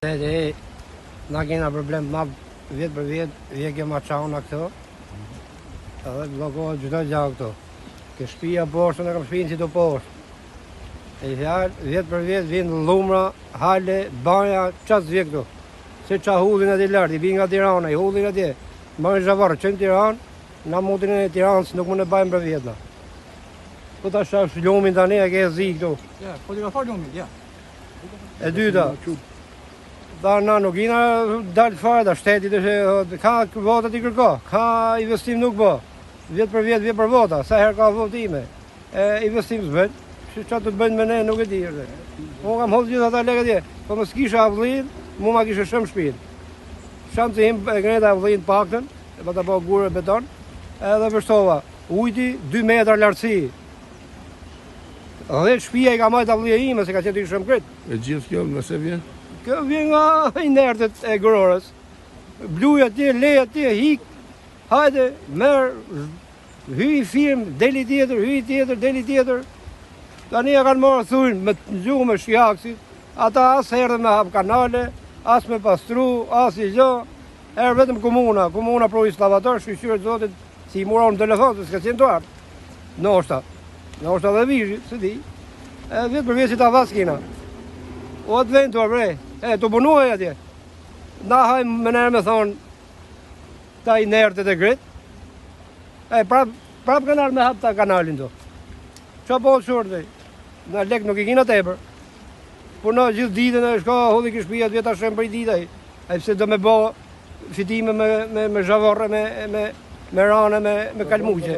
Edhe na kena problem ma vjet për vjet, vjen ke maçana këto. Edhe bllokohet çdo gjë këto. Ke shtëpia poshtë, unë kam shtëpinë si do poshtë. E fjalë, vjet për vjet vijnë llumra, hale, banja, ça s'vjen këtu. Se ça hudhin atje lart, i vijnë nga Tirana, i hudhin atje. Mbajnë zhavorr, çojnë Tiranë, na mutin e Tiranës nuk mund e bajmë për vjet na. Po ta shohësh lumin tani e ke zi këtu. Ja, po ti ka fal lumin, ja. E dyta, tha na nuk jena dalë fare, ta shtetit është, ka votat i kërko, ka investim nuk bo, vjet për vjet, vjet për vota, sa herë ka votime, e investim s'bëjnë, që ça të bëjnë me ne nuk e di, është. Unë kam hodhë gjithë ata lekë atje, po mos kisha avllin, mu ma kishe shëm shpinë. Shansi im e ngreta avllin paktën, e pa ta po gurë e beton, edhe vështova, ujti 2 metra lartësi, Dhe shpia i ka majtë avllia ime, se ka qenë të i shëm krejt. E gjithë kjo nga se vjen? Kjo vjen nga inertet e gurores. Bluj atje, lej atje, hik, hajde, merr, hyj firmë, deli tjetër, hyj tjetër, deli tjetër. Tani e kanë marrë thujnë me të gjumë me shjaksit, ata as erdhën me hap kanale, as me pastru, as i gjo, erë vetëm komuna, komuna pru ekskavator, shyqyr zotit, si i mura në telefon, se s'ka qenë të ardhë. Ndoshta, ndoshta dhe vizhi, s'e di. E vjet për vjet si ta vas kina. O atë vend të bre, e të punuaj atje. Na hajmë me nërë me thonë, ta inertet e grit. E prap, prap kanë ardhë me hap ta kanalin do. Qa po të shurë Na lek nuk i kina tepër. Puno gjithë ditën e shko, hodhi ke shpia, të vjet ta shem për i ditë ai. Ai pse do me bo fitime me, me, me zhavorre, me, me, me rane, me, me kalmuqe.